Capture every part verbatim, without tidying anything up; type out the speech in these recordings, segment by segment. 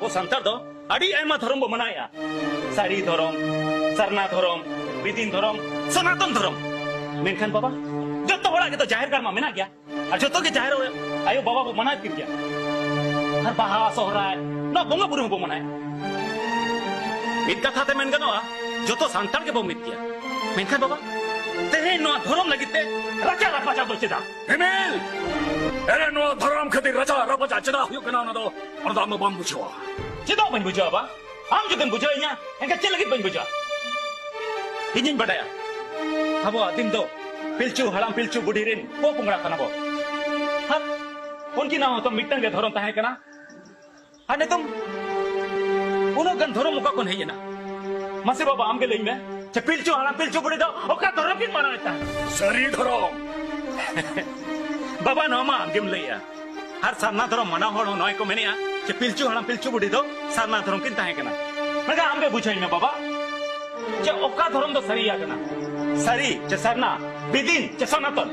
ᱟᱵᱚ ᱥᱟᱱᱛᱟᱲ ᱫᱚ ᱟᱹᱰᱤ ᱟᱭᱢᱟ ᱫᱷᱚᱨᱚᱢ ᱵᱚ ᱢᱟᱱᱟᱣᱮᱫᱼᱟ᱾ ᱥᱟᱹᱨᱤ ᱫᱷᱚᱨᱚᱢ, ᱥᱟᱨᱱᱟ ᱫᱷᱚᱨᱚᱢ, ᱵᱤᱫᱤᱱ ᱫᱷᱚᱨᱚᱢ, ᱥᱚᱱᱟᱛᱚᱱ ᱫᱷᱚᱨᱚᱢ᱾ ᱢᱮᱱᱠᱷᱟᱱ ᱵᱟᱵᱟ, ᱡᱚᱛᱚ ᱦᱚᱲᱟᱜ ᱜᱮᱛᱚ ᱡᱟᱦᱮᱨ ᱜᱟᱲ ᱢᱟ ᱢᱮᱱᱟᱜ ᱜᱮᱭᱟ᱾ ᱟᱨ ᱡᱚᱛᱚ ᱜᱮ ᱡᱟᱦᱮᱨ ᱟᱭᱳ ᱵᱟᱵᱟ ᱵᱚ ᱢᱟᱱᱟᱣ ᱠᱤᱱ ᱜᱮᱭᱟ᱾ ᱟᱨ ᱵᱟᱦᱟ, ᱥᱚᱦᱨᱟᱭ, ᱱᱚᱣᱟ ᱵᱚᱸᱜᱟ ᱵᱩᱨᱩ ᱦᱚᱸᱵᱚ ᱢᱟᱱᱟᱣᱮᱫ᱾ ᱢᱤᱫ ᱠᱟᱛᱷᱟ ᱛᱮ ᱢᱮᱱ ᱜᱟᱱᱚᱜᱼᱟ, ᱡᱚᱛᱚ ᱥᱟᱱᱛᱟᱲ ᱜᱮᱵᱚ ᱢᱤᱫ ᱜᱮᱭᱟ᱾ ᱢᱮᱱᱠᱷᱟᱱ ᱵᱟᱵᱟ, ᱛᱮᱦᱮᱧ ᱱᱚᱣᱟ ᱫᱷᱚᱨᱚᱢ ᱞᱟᱹᱜᱤᱫ ᱛᱮ ᱨᱟᱪᱟ ᱨᱟᱯᱟᱪᱟᱜ ᱫᱚ ᱪᱮᱫᱟᱜ? ᱨᱤᱢᱤᱞ! ᱮᱨᱮ, ᱱᱚᱣᱟ ᱫᱷᱚᱨᱚᱢ ᱠᱷᱟᱹᱛᱤᱨ ᱨᱟᱪᱟ ᱨᱟᱯᱟᱪᱟᱜ ᱪᱮᱫᱟᱜ ᱦᱩᱭᱩᱜ ᱠᱟᱱᱟ, ᱚᱱᱟ ᱫᱚ, ᱚᱱᱟ ᱫᱚ ᱟᱢ ᱫᱚ ᱵᱟᱢ ᱵᱩᱡᱷᱟᱹᱣᱟ᱾ ᱪᱮᱫᱟᱜ ᱵᱟᱹᱧ ᱵᱩᱡᱷᱟᱹᱣᱟ ᱵᱟ? ᱟᱢ ᱡᱩᱫᱤᱢ ᱵᱩᱡᱷᱟᱹᱣᱤᱧᱟ, ᱮᱱᱠᱷᱟᱱ ᱪᱮᱫ ᱞᱟᱹᱜᱤᱫ ᱵᱟᱹᱧ ᱵᱩᱡᱷᱟᱹᱣᱟ? ᱤᱧᱤᱧ ᱵᱟᱰᱟᱭᱟ, ᱟᱵᱚ ᱟᱹᱫᱤᱢ ᱫᱚ ᱯᱤᱞᱪᱩ ᱦᱟᱲᱟᱢ ᱯᱤᱞᱪᱩ ᱵᱩᱰᱷᱤ ᱨᱮᱱ ᱯᱚ ᱯᱚᱝᱲᱟ ᱠᱟᱱᱟ ᱵᱚ᱾ ᱦᱟᱯ, ᱩᱱᱠᱤᱱᱟᱜ ᱦᱚᱸᱛᱚ ᱢᱤᱫᱴᱟᱝ ᱜᱮ ᱫᱷᱚᱨᱚᱢ ᱛᱟᱦᱮᱸ ᱠᱟᱱᱟ᱾ ᱟᱨ ᱱᱤᱛᱚᱝ ᱩᱱᱟᱹᱜ ᱜᱟᱱ ᱫᱷᱚᱨᱚᱢ ᱚᱠᱟ ᱠᱷᱚᱱ ᱦᱮᱡ ᱮᱱᱟ? ᱢᱟᱥᱮ ᱵᱟᱵᱟ, ᱟᱢ ᱜᱮ ᱞᱟᱹᱭ ᱢᱮ, ᱡᱮ ᱯᱤᱞᱪᱩ ᱦᱟᱲᱟᱢ ᱯᱤᱞᱪᱩ ᱵᱩᱰᱷᱤ ᱫᱚ ᱚᱠᱟ ᱫᱷᱚᱨᱚᱢ ᱠᱤᱱ ᱢᱟᱱᱟᱣᱮᱫ ᱛᱟᱦᱮᱸᱫ? ᱥᱟᱹᱨᱤ ᱫᱷᱚᱨᱚᱢ᱾ ᱵᱟᱵᱟ, ᱱᱚᱣᱟ ᱢᱟ ᱟᱢ ᱜᱮᱢ ᱞᱟᱹᱭᱮᱜᱼᱟ᱾ ᱟᱨ ᱥᱟᱨᱱᱟ ᱫᱷᱚᱨᱚᱢ ᱢᱟᱱᱟᱣ ᱦᱚᱲ ᱦᱚᱸ ᱱᱚᱜᱼᱚᱭ ᱠᱚ ᱢᱮᱱᱮᱜᱼᱟ ᱡᱮ ᱯᱤᱞᱪᱩ ᱦᱟᱲᱟᱢ ᱯᱤᱞᱪᱩ ᱵᱩᱰᱷᱤ ᱫᱚ ᱥᱟᱨᱱᱟ ᱫᱷᱚᱨᱚᱢ ᱠᱤᱱ ᱛᱟᱦᱮᱸ ᱠᱟᱱᱟ᱾ ᱢᱮᱱᱠᱷᱟᱱ ᱟᱢ ᱜᱮ ᱵᱩᱡᱷᱟᱹᱣᱤᱧ ᱢᱮ ᱵᱟᱵᱟ, ᱡᱮ ᱚᱠᱟ ᱫᱷᱚᱨᱚᱢ ᱫᱚ ᱥᱟᱹᱨᱤᱭᱟ ᱠᱟᱱᱟ, ᱥᱟᱹᱨᱤ ᱪᱮ ᱥᱟᱨᱱᱟ, ᱵᱤᱫᱤᱱ ᱪᱮ ᱥᱚᱱᱟᱛᱚᱱ?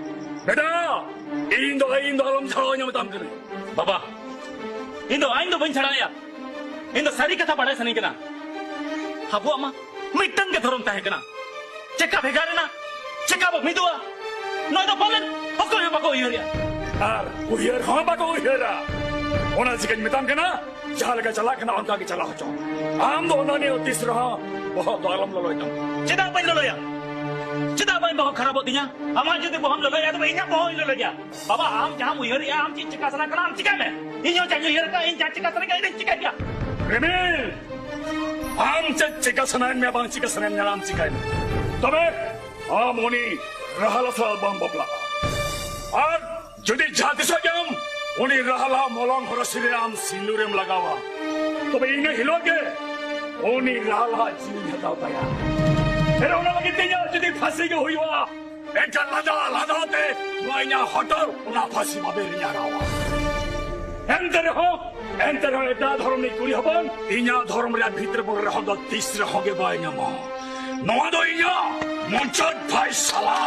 ᱵᱮᱴᱟ, ᱤᱧ ᱫᱚ ᱟᱹᱭᱤᱱ ᱫᱚ ᱟᱞᱚᱢ ᱡᱷᱟᱲᱟᱣ ᱧᱟᱢ ᱛᱟᱢ ᱠᱟᱹᱱᱟᱹᱧ᱾ ᱵᱟᱵᱟ, ᱤᱧ ᱫᱚ ᱟᱹᱭᱤᱱ ᱫᱚ ᱵᱟᱹᱧ ᱡᱷᱟᱲᱟᱣᱮᱜᱼᱟ᱾ ᱤᱧ ᱫᱚ ᱥᱟᱹᱨᱤ ᱠᱟᱛᱷᱟ ᱵᱟᱰᱟᱭ ᱥᱟᱱᱟᱧ ᱠᱟᱱᱟ᱾ ᱟᱵᱚᱣᱟᱜ ᱢᱟ ᱢᱤᱫᱴᱟᱝ ᱜᱮ ᱫᱷᱚᱨᱚᱢ ᱛᱟᱦᱮᱸ ᱠᱟᱱᱟ᱾ ᱪᱮᱠᱟ ᱵᱷᱮᱜᱟᱨ ᱮᱱᱟ? ᱪᱮᱠᱟ ᱵᱚ ᱢᱤᱫᱚᱜᱼᱟ? ᱱᱚᱣᱟ ᱫᱚ ᱯᱟᱞᱮᱱ ᱚᱠᱚᱭ ᱦᱚᱸ ᱵᱟᱠᱚ ᱩᱭᱦᱟᱹᱨᱮᱜᱼᱟ᱾ ᱟᱨ ᱩᱭᱦᱟᱹᱨ ᱦᱚᱸ ᱵᱟᱠᱚ ᱩᱭᱦᱟᱹᱨᱟ᱾ ᱚᱱᱟ ᱪᱤᱠᱟᱹᱧ ᱢᱮᱛᱟᱢ ᱠᱟᱱᱟ, ᱡᱟᱦᱟᱸ ᱞᱮᱠᱟ ᱪᱟᱞᱟᱜ ᱠᱟᱱᱟ ᱚᱱᱠᱟ ᱜᱮ ᱪᱟᱞᱟᱣ ᱦᱚᱪᱚ᱾ ᱟᱢ ᱫᱚ ᱚᱱᱟ ᱱᱤᱭᱟᱹ ᱛᱤᱥ ᱨᱮᱦᱚᱸ ᱵᱚᱦᱚᱜ ᱫᱚ ᱟᱞᱚᱢ ᱞᱚᱞᱚᱭ ᱛᱟᱢᱟ᱾ ᱪᱮᱫᱟᱜ ᱵᱟᱹᱧ ᱞᱚᱞᱚᱭᱟ? ᱪᱮᱫᱟᱜ ᱵᱟᱹᱧ ᱵᱚᱦᱚᱜ ᱠᱷᱟᱨᱟᱯᱚᱜ ᱛᱤᱧᱟ? ᱟᱢᱟᱜ ᱡᱩᱫᱤ ᱵᱚᱦᱚᱜ ᱞᱚᱞᱚᱭᱟ, ᱛᱚᱵᱮ ᱤᱧᱟᱹᱜ ᱵᱚᱦᱚᱜ ᱤᱧ ᱞᱚᱞᱚᱭᱟ᱾ ᱵᱟᱵᱟ, ᱟᱢ ᱡᱟᱦᱟᱸᱢ ᱩᱭᱦᱟᱹᱨᱮᱜᱼᱟ, ᱟᱢ ᱪᱮᱫ ᱪᱮᱠᱟ ᱥᱟᱱᱟ ᱠᱟᱱᱟ, ᱟᱢ ᱪᱮᱠᱟᱭ ᱢᱮ᱾ ᱤᱧ ᱦᱚᱸ ᱡᱟᱧ ᱩᱭᱦᱟᱹᱨ ᱟᱠᱟᱫᱼᱟ, ᱤᱧ ᱡᱟᱦᱟᱸ ᱪᱮᱠᱟ ᱥᱟᱱᱟ ᱠᱟᱱᱟ, ᱤᱧ ᱪᱮᱠᱟᱭ ᱜᱮᱭᱟ᱾ ᱨᱤᱢᱤᱞ! ᱟᱢ ᱪᱮᱫ ᱪᱮᱠᱟ ᱥᱟᱱᱟᱭᱮᱫ ᱢᱮᱭᱟ, ᱵᱟᱝ ᱪᱮᱠᱟ ᱥᱟᱱᱟᱭᱮᱫ ᱢᱮᱭᱟ, ᱟᱢ ᱪᱮᱠᱟᱭ ᱢᱮ᱾ ᱛᱚᱵᱮ ᱟᱢ ᱩᱱᱤ ᱨᱟᱦᱞᱟ ᱥᱟᱞᱟᱜ ᱵᱟᱢ ᱵᱟᱯᱞᱟᱜᱼᱟ᱾ ᱟᱨ ᱡᱩᱫᱤ ᱡᱟᱦᱟᱸ ᱛᱤᱥᱚᱜ ᱜᱮ ᱟᱢ ᱩᱱᱤ ᱨᱟᱦᱞᱟ ᱢᱚᱞᱚᱝ ᱦᱚᱨᱚᱥᱤ ᱨᱮ ᱟᱢ ᱥᱤᱸᱫᱩᱨᱮᱢ ᱞᱟᱜᱟᱣᱟ, ᱛᱚᱵᱮ ᱤᱱᱟᱹ ᱦᱤᱞᱳᱜ ᱜᱮ ᱩᱱᱤ ᱨᱟᱦᱞᱟ ᱡᱤᱣᱤᱧ ᱦᱟᱛᱟᱣ ᱛᱟᱭᱟ᱾ ᱯᱷᱮᱨ ᱚᱱᱟ ᱞᱟᱹᱜᱤᱫ ᱛᱮ ᱤᱧᱟᱹᱜ ᱡᱩᱫᱤ ᱯᱷᱟᱸᱥᱤ ᱜᱮ ᱦᱩᱭᱩᱜᱼᱟ, ᱮᱱᱠᱷᱟᱱ ᱞᱟᱸᱫᱟ ᱞᱟᱸᱫᱟ ᱛᱮ ᱱᱚᱣᱟ ᱤᱧᱟᱹᱜ ᱦᱚᱴᱚᱜ ᱚᱱᱟ ᱯᱷᱟᱸᱥᱤ ᱵᱟᱵᱮᱨ ᱨᱤᱧ ᱟᱨᱟᱣᱟ᱾ ᱮᱱᱛᱮ ᱨᱮᱦᱚᱸ, ᱮᱱᱛᱮ ᱨᱮᱦᱚᱸ ᱮᱴᱟᱜ ᱫᱷᱚᱨᱚᱢ ᱨᱤᱱᱤᱡ ᱠᱩᱲᱤ ᱦᱚᱯᱚᱱ ᱤᱧᱟᱹᱜ ᱫᱷᱚᱨᱚᱢ ᱨᱮᱭᱟᱜ ᱵᱷᱤᱛ ᱨᱮ ᱵᱚᱞᱚ ᱨᱮᱦᱚᱸ ᱫᱚ ᱛᱤᱥ ᱨᱮᱦᱚᱸ ᱜᱮ ᱵᱟᱭ ᱧᱟᱢᱟ᱾ ᱱᱚᱣᱟ ᱫᱚ ᱤᱧᱟᱹᱜ ᱢᱩᱪᱟᱹᱫ ᱯᱷᱟᱭᱥᱟᱞᱟ᱾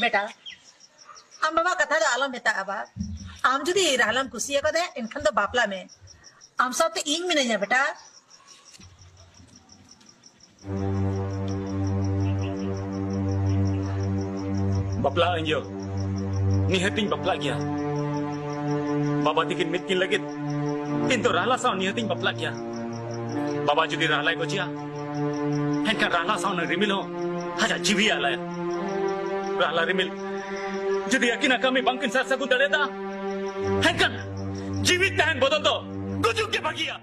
ᱵᱮᱴᱟ, ᱟᱢ ᱵᱟᱵᱟ ᱠᱟᱛᱷᱟ ᱫᱚ ᱟᱞᱚᱢ ᱢᱮᱛᱟᱜᱼᱟ ᱵᱟ᱾ ᱟᱢ ᱡᱩᱫᱤ ᱨᱟᱦᱞᱟᱢ ᱠᱩᱥᱤᱭᱟᱠᱟᱫᱮᱭᱟ, ᱮᱱᱠᱷᱟᱱ ᱫᱚ ᱵᱟᱯᱞᱟ ᱢᱮ᱾ ᱟᱢ ᱥᱟᱶᱛᱮ ᱤᱧ ᱢᱤᱱᱟᱹᱧᱟ ᱵᱮᱴᱟ᱾ ᱵᱟᱯᱞᱟᱜ ᱟᱹᱧ ᱭᱳ, ᱱᱤᱦᱟᱹᱛᱤᱧ ᱵᱟᱯᱞᱟᱜ ᱜᱮᱭᱟ᱾ ᱵᱟᱵᱟ ᱛᱤᱠᱤᱱ ᱢᱤᱫ ᱠᱤᱱ ᱞᱟᱹᱜᱤᱫ ᱤᱧ ᱫᱚ ᱨᱟᱦᱞᱟ ᱥᱟᱶ ᱱᱤᱦᱟᱹᱛᱤᱧ ᱵᱟᱯᱞᱟᱜ ᱜᱮᱭᱟ᱾ ᱵᱟᱵᱟ ᱡᱩᱫᱤ ᱨᱟᱦᱞᱟᱭ ᱜᱚᱡᱮᱭᱟ, ᱮᱱᱠᱷᱟᱱ ᱨᱟᱦᱞᱟ ᱥᱟᱶ ᱩᱱᱤ ᱨᱤᱢᱤᱞ ᱦᱚᱸ ᱟᱡᱟᱜ ᱡᱤᱣᱤᱭ ᱟᱞᱟᱭᱟ᱾ ᱨᱟᱦᱞᱟ ᱨᱤᱢᱤᱞ ᱡᱩᱫᱤ ᱟᱹᱠᱤᱱᱟᱜ ᱠᱟᱹᱢᱤ ᱵᱟᱝᱠᱤᱱ ᱥᱟᱨ ᱥᱟᱹᱜᱩᱱ ᱫᱟᱲᱮᱭᱟᱫᱟ, ᱮᱱᱠᱷᱟᱱ ᱡᱤᱣᱤ ᱛᱟᱦᱮᱱ ᱵᱚᱫᱚᱞ ᱫᱚ ᱜᱩᱡᱩᱜ ᱜᱮ ᱵᱷᱟᱹᱜᱤᱭᱟ᱾